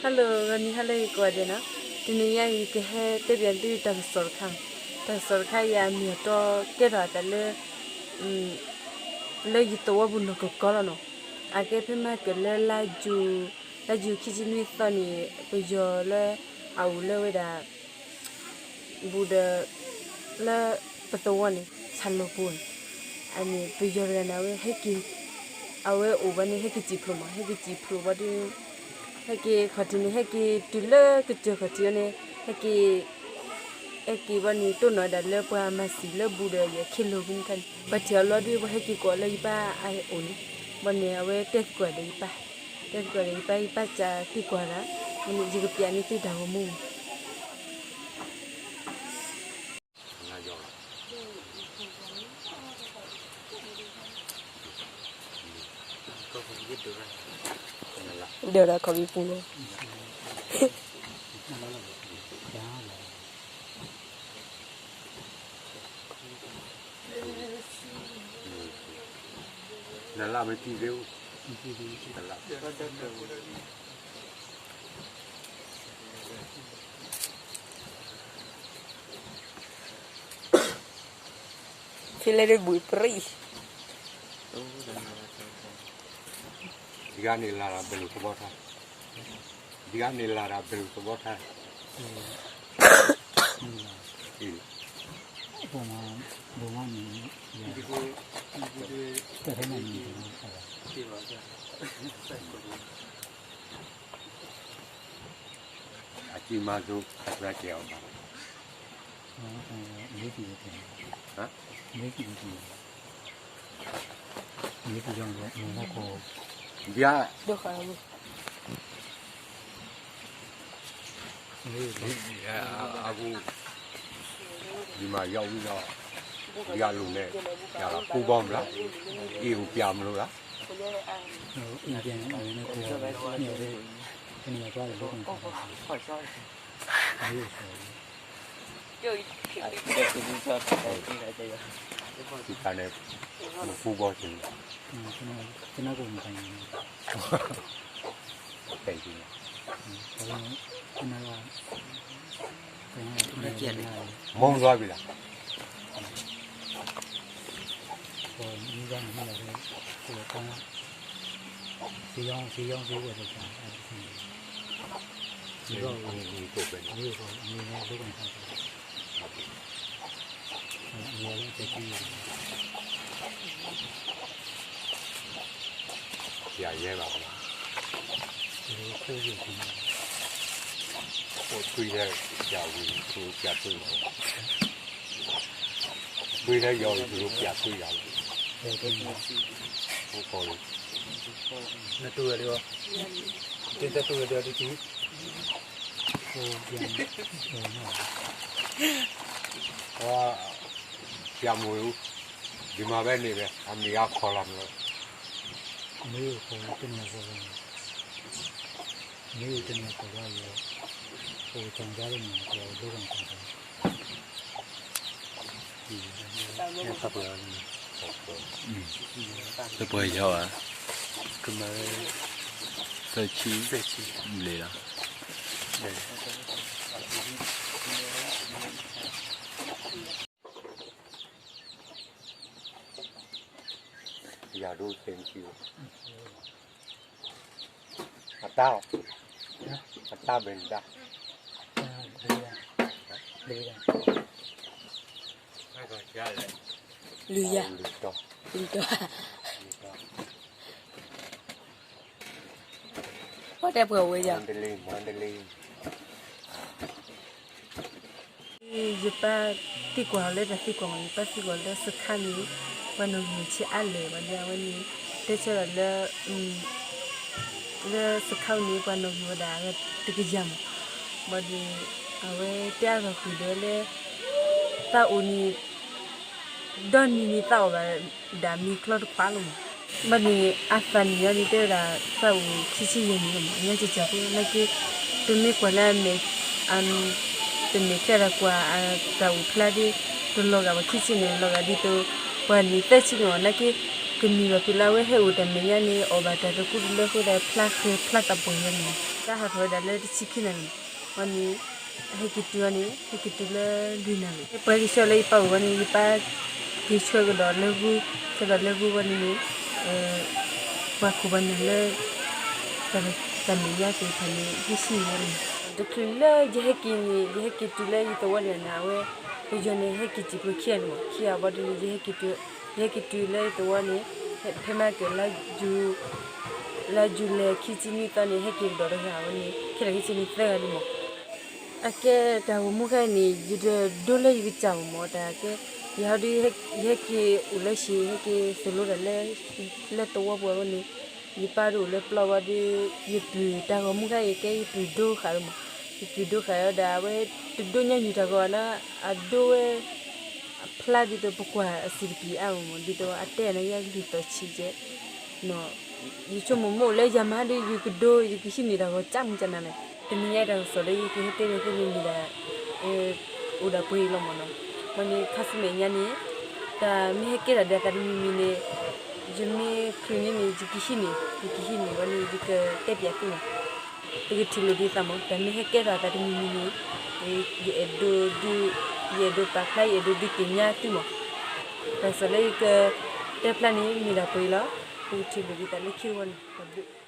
Hello, ဂီၤနံၤဟါလၢယကိးဂၤဒဲးနီၤ, တနံၤညါအံၤ ယကဟဲတဲပၠးသုတၢ်ကစီၣ်တခါ, တၢ်ကစီၣ်တခါအံၤ အမ့ၢ်အတီကဲထီၣ်အသးလၢ လၢယသဝီပူၤနီၢ်ကီၢ်ကီၢ်လီၤနီၤ, အကဲဖဲမဟါကၢၤလၢလါယူၤ, လါယူၤခံဆံနွံသီန့ၣ် ပယီၤလၢအအိၣ်လၢဝဲဒၣ် ဘူးဒီး လၢပသဝီန့ၣ် ဆၣ်လီၤပူၤန့ၣ်, အန့ၣ် ပယီၤတဂၤန့ၣ် အဝဲဟဲက့ၤ, အဝဲအိၣ်ဘၣ်န့ၣ် ဟဲက့ၤစံၣ်ဖျိးမး, ဟဲက့ၤစံၣ်ဖျိးဘၣ်ဒီး ဟဲက့ၤခီၣ်ထံးန့ၣ် ဟဲက့ၤတုၤလၢကစၢၢ်ခီၣ်ထံးအီၤန့ၣ် ဟဲက့ၤ ဟဲက့ၤဘၣ်န့ၣ် တိၢ်နီၣ်ဝဲဒၣ်လၢပှၤမၤစံာ်လၢဘူးဒီးယဲၢ်ခ့လိာ်ဖဲန့ၣ်ခါန့ၣ် ပှၤထံၣ်အီၤလီၤဒီး ပှၤဟဲက့ၤကိးလၢယပၢ်အအိၣ်န့ၣ်, ဘၣ်န့ၣ် အဝဲတဲသကိးဒီးယပၢ်, တဲသကိးဒီးယပၢ်, ယပၢ်စံးသံကွၢ်ဒၣ်, ယကပၠးန့ၢ်သုတၢ်ဂီၤမူ ဒၢးဒီးခီၣ်ဖံးပူၤလီၤ. နလၢမ့ၢ်တံၢ်သ့ၣ်, နလၢ ဖဲလဲၣ်ဒ်ဘုးပြံ, ဒ်ဂၤန့ၣ်လၢ်ဒီးဘဲလိာ်သဘီထါ, ဒ်ဂၤန့ၣ်လၢ်ဒီးဘဲလိာ်သဘီထါ, အံၤ, အကံမၤသူ အသးကဲအီၤဘၣ်, ဒ် အပူၤ, ဒ်မၤယီၤဝံၤဒီး, ဒ်အလိၤန့ၣ်, ယၤလီၤပူဘီမလၢ, အ့ၣ်အိၣ်ပၠးမလိၤလၢ, တၢ်န့ၣ်, မပူဘီစ့ၢ်ကီး, တဲက့ၤ, မုၢ်လီၤဘၣ်လၢ, ယၤယဲဘၣ်, အိၣ်ထွံၣ်လၢယၤဝံၤ သူပျးသွံၣ်လီၤ, ထွံၣ်လၢယၤဝံၤ သူပျးသွံၣ်ယၤလီၤ, အိၣ်ကီၢ်လီၤ, နတူၢ်ဝဲဒၣ်, တတူၢ်ဝဲဒၣ်တက့ၢ်, ပျးမူၤ, ဒ်မၤဝဲန့ၣ်ဝဲ အမ့ၢ်အီၤခီလီၤမး, မ့ၢ်တန့ၢ်အီၤခီလီၤ, မ့ၢ်တန့ၢ်အီၤခီလီၤ, အိၣ်ကၠီၤဒၣ်လၢန့ၣ် ပှၤဒိကနၣ်တၢ်, လၢပှၤယီၤဧါ, ကမၤဝဲ, သၢဆံ, သၢဆံ, ဘျဲၣ်လီၤ. ယၤဒိသ့ၣ်နကံ, အတၢ်, အတၢ်ဘဲနတၢ်, လုၢ်ယၤ, လုၢ်တီ, ပှၤတဲပှၤဝဲယၤ, ယပၢ်သံကွၢ်လၢတၢ်သံကွၢ်မး, ယပၢ်သံကွၢ်လၢစခါန့ၣ် ပှၤနီၣ်ဂံၢ်ဆံးအါလဲၣ်ဘၣ်ဒီး အဝဲန့ၣ် တဲဆၢဒီးလၢ လၢစခါန့ၣ် ပှၤနီၣ်ဂံၢ်ဝဲဒၣ်တကယၤမး, ဘၣ်ဒီး အဝဲတဲအါထီၣ်ဃုာ်ဒီးလၢ သးအိၣ်န့ၣ် ဒီနံၤန့ၣ်သးအိၣ်ဘၣ်ဒၣ်မံၤချီတခွးလီၤမး, ဘၣ်န့ၣ် အသးနံၣ်ညါန့ၣ် တဲဝဲဒၣ်သးအိၣ်ခံဆံယဲၢ်နံၣ်လီၤမး, ညါကကၢ်ဖိ နာ်က့ ပမ့ၢ်ကွၢ်လၢအမဲာ် တမဲာ်ချံအတၢ်ကွၢ်အတၢ်အိၣ်ဖျါဒီး တလီၤဂာ်ဘၣ်ခံဆံန့ၣ် လီၤဂာ်ဒ်သိး ပှၤနံၣ်သၢဆံန့ၣ်မး, နာ်က့ ကမ့ၢ်ဘၣ်ဖဲလၢအဝဲဟဲအိၣ်တၢ်မဲာ်ညါန့ၣ် အီၣ်ဘၣ်တၢ်သကူတလၢအဃိသတး ဖျါဃဲဖျါသးပှၢ်ညါန့ၣ် တၢ်ဟးထီၣ်ဝဲဒၣ်လၢတဆံခံနၣ်ရံၣ်, ဝံၤန့ၣ် ဟဲက့ၤတုၤအီၤန့ၣ် ဟဲက့ၤတုၤလၢလွံၢ်နၣ်ရံၣ်, ပှၤကဆှၢလၢယပၢ်အအိၣ်ဝဲန့ၣ် ယပၢ်က့ၤဆှၢကဒီးလၢဂုၢ်, ဆှၢဒီးလၢဂုၢ်ဝဲန့ၣ်န့ၣ် ပှၤခိၣ်ပှၤနၢ်လၢ တၢ်မဲာ်ညါသ့ၣ်တဖၣ်န့ၣ် ဟဲဟံးန့ၢ်ဝဲန့ၣ်, တချုးလၢယဟဲက့ၤန့ၣ် ယဟဲက့ၤတုၤလၢယသဝီန့ၣ်န့ၣ် အဝဲ ပယီၤန့ၣ် ဟဲက့ၤစံာ်ပှ့ၤခံဂၤန့ၣ်မး, ခံဂၤဘၣ်ဒ်န့ၣ် ယဟဲက့ၤတုၤ, ယဟဲက့ၤတုၤလၢယသဝီန့ၣ် ဖဲမၤကၢၣ် လါယူၤလဲၢ်ခံဆံနွံသီန့ၣ် ဟဲက့ၤကဒီးတဂၤဝဲန့ၣ် ခဲလၢာ်ခဲဆ့န့ၣ်သၢဂၤလံမး. အကဲတၢ်ဂီၤမူခါအံၤန့ၣ် ယတဒိလၢယကစၢ်မးမး တၢ်ကဲ ယဟီဒု ယဟဲက့ၤအိၣ်လၢဆံး ဟဲက့ၤသိၣ်လိတၢ်လၢ လၢသဝီပူၤဝဲန့ၣ် ယပၢ်ဒုအိၣ်လၢပျီဘၣ်ဒု ယပုၢ်တၢ်ဂီၤမူခါအံၤ ကဲယပုၢ်ဒိဃာ်လီၤမး, ယပုၢ်ဒိဃာ်အီၤဒီး အဝဲတဒိညါနုၢ်တၢ်ဂီၤလၢ အဒိဝဲ အဖျါဒ်သိးပကွၢ်အစံးတပျံၤအါမးမး ဒ်သိးအတဲအနၢ်ယါကလုၢ်သီၣ်ဆံးကဲ ယဆိကမိၣ်မိၣ်လၢယၤမၤဒု ယကဒိ ယကဟံးန့ၢ်တၢ်ဂီၤကၢ်မုၢ်ကၢ်နၤလဲၣ်. တနံၤညါအံၤတၢ်ကစီၣ်လၢယကဟဲတဲန့ၣ်သ့န့ၣ်မ့ၢ်ဒၣ် အိၣ်ဒၣ်ပှဲၤအံၤလီၤမးနီၤ. မ့ၢ်န့ၣ်ခါဆူမဲာ်ညါန့ၣ် တၢ်မ့ၢ်ဟဲကဲထီၣ်ဒံးအသးတမံၤမံၤန့ၣ် ယမ့ၢ်ချုးန့ၣ်န့ၣ် ယကဟံးန့ၢ် ယကဟံးန့ၢ်ဝဲန့ၣ် ယကတဲပၠးသုမး. ပကထံၣ်လိာ်ဒံးသးမး တၢ်မ့ၢ်ဟဲကဲထီၣ်အသးတမံၤမံၤန့ၣ် ယအဲၣ်ဒိးဒုး ယအဲၣ်ဒိးပာ်ဖျါ ယအဲၣ်ဒိးဒုးသ့ၣ်ညါသုမး. တၢ်ကစီၣ်လၢယကတဲဖျါန့ၣ် မ့ၢ်ဒၣ်ပှဲၤအံၤလီၤ. ပကထံၣ်လိာ်ဒံးသးလၢခံတဝီန့ၣ် တၢ်ဘျုး